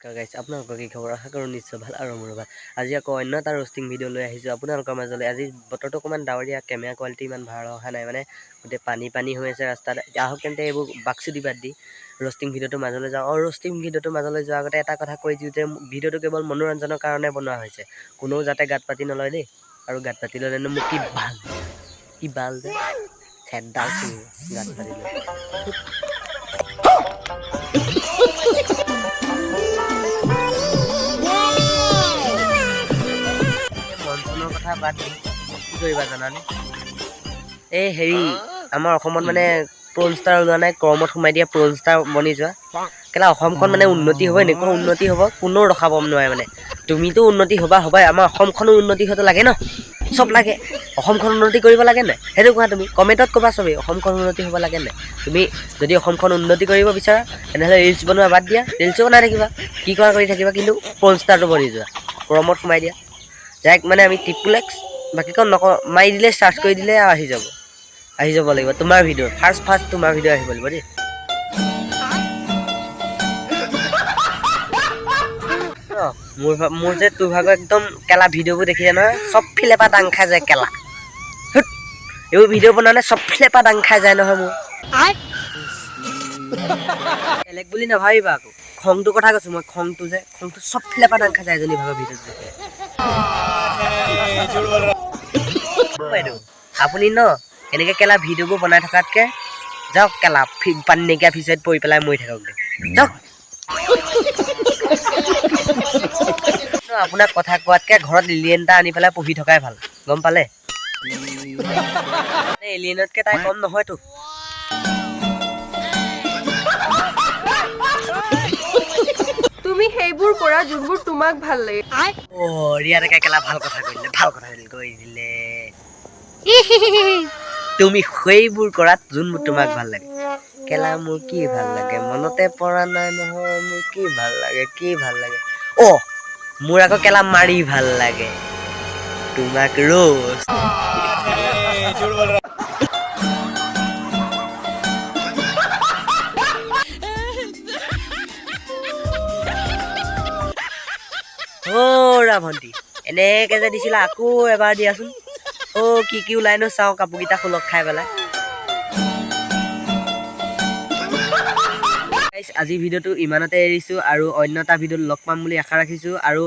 গাইছ, আপোনালোকৰ কি খবৰ? আশা কৰোঁ নিশ্চয় ভাল আৰু মোৰো ভাল। আজি আকৌ অন্য এটা ৰ'ষ্টিং ভিডিঅ' লৈ আহিছোঁ আপোনালোকৰ মাজলৈ। আজি বতৰটো অকণমান ডাৱৰীয়া, কেমেৰা কোৱালিটি ইমান ভাল অহা নাই, মানে গোটেই পানী পানী হৈ আছে ৰাস্তাত। আহক তেন্তে এইবোৰ বাকচুদি বাদ দি ৰ'ষ্টিং ভিডিঅ'টোৰ মাজলৈ যাওঁ। আৰু ৰ'ষ্টিং ভিডিঅ'টোৰ মাজলৈ যোৱাৰ আগতে এটা কথা কৈ দিওঁ যে ভিডিঅ'টো কেৱল মনোৰঞ্জনৰ কাৰণে বনোৱা হৈছে, কোনেও যাতে গাত পাতি নলয় দেই। আৰু গাত পাতি ল'লেনো মোক কি ভাল কি বাল যে খেদডাল ছিঙিব গাত পাতি ল'লে। মন চনৰ কথা বাদ দি কি কৰিবা জানানে? এই হেৰি, আমাৰ অসমত মানে পৰ্ণ ষ্টাৰ ওলোৱা নাই, ক্ৰমত সোমাই দিয়া পৰ্ণ ষ্টাৰ বনি যোৱা। কেলা অসমখন মানে উন্নতি হ'ব, এনেকুৱা উন্নতি হ'ব কোনেও ৰখাব নোৱাৰে। মানে তুমিতো উন্নতি হ'বা হ'বাই, আমাৰ অসমখনো উন্নতি হ'বতো লাগে ন, চব লাগে। অসমখন উন্নতি কৰিব লাগে নাই সেইটো কোৱা তুমি, কমেণ্টত ক'বা চবেই, অসমখন উন্নতি হ'ব লাগে নাই? তুমি যদি অসমখন উন্নতি কৰিব বিচাৰা তেনেহ'লে ৰিলচ বনোৱা বাদ দিয়া, ৰিলচো বনাই থাকিবা, কি কৰা কৰি থাকিবা, কিন্তু পৰ্ণ ষ্টাৰটো বনি যোৱা, ক্ৰমত সোমাই দিয়া। যাক মানে আমি ট্ৰিপুল এক্স বাকীখন নকওঁ, মাৰি দিলে চাৰ্চ কৰি দিলে আহি যাব, আহি যাব লাগিব তোমাৰ ভিডিঅ', ফাৰ্ষ্ট ফাৰ্ষ্ট তোমাৰ ভিডিঅ' আহিব লাগিব দেই। মোৰ যে তোৰ ভাগৰ একদম কেলা ভিডিঅ'বোৰ দেখিলে নহয় চব ফালে পৰা দাং খাই যায় কেলা। এইবোৰ ভিডিঅ' বনালে চব ফালে পৰা দাং খাই যায় নহয় মোৰ। বেলেগ বুলি নাভাবিবা আকৌ, খংটোৰ কথা কৈছো মই, খংটো যে খংটো চব ফালে পৰা দাং খাই যায় এজনী ভাগৰ ভিডিঅ'টো দেখিলে। বাইদেউ আপুনি ন এনেকে কেলা ভিডিঅ'বোৰ বনাই থকাতকে যাওক কেলা পানী নাইকিয়া ফিচাৰীত পৰি পেলাই মৰি থাকক দে যাওক। আপোনাক কথা কোৱাতকে ঘৰত এলিয়েন এটা আনি পেলাই পুহি থকাই ভাল, গম পালে? এলিয়েনতকে তাই কম নহয়তো। তুমি সেইবোৰ কৰা যোনবোৰ তোমাক ভাল লাগে। অ ৰিয়া ডেকাই কেলা ভাল কথা কৈ দিলে, ভাল কথা কৈ দিলে। তুমি সেইবোৰ কৰাত যোনবোৰ তোমাক ভাল লাগে। কেলা মোৰ কি ভাল লাগে মনতে পৰা নাই নহয়, মোৰ কি ভাল লাগে কি ভাল লাগে। অ মোৰ আকৌ কেলা মাৰি ভাল লাগে তোমাক ৰোজ। অ' ভণ্টি এনেকে যে দিছিলা আকৌ এবাৰ দিয়াচোন। অ' কি কি ওলাইনো চাওঁ, কাপোৰকেইটা খোলক খাই পেলাই। আজি ভিডিঅ'টো ইমানতে এৰিছোঁ আৰু অন্য এটা ভিডিঅ'ত লগ পাম বুলি আশা ৰাখিছোঁ। আৰু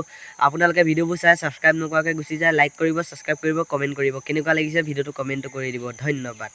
আপোনালোকে ভিডিঅ'বোৰ চাই ছাবস্ক্ৰাইব নকৰাকৈ গুচি যায়, লাইক কৰিব, ছাবস্ক্ৰাইব কৰিব, কমেণ্ট কৰিব, কেনেকুৱা লাগিছে ভিডিঅ'টো কমেণ্টটো কৰি দিব। ধন্যবাদ।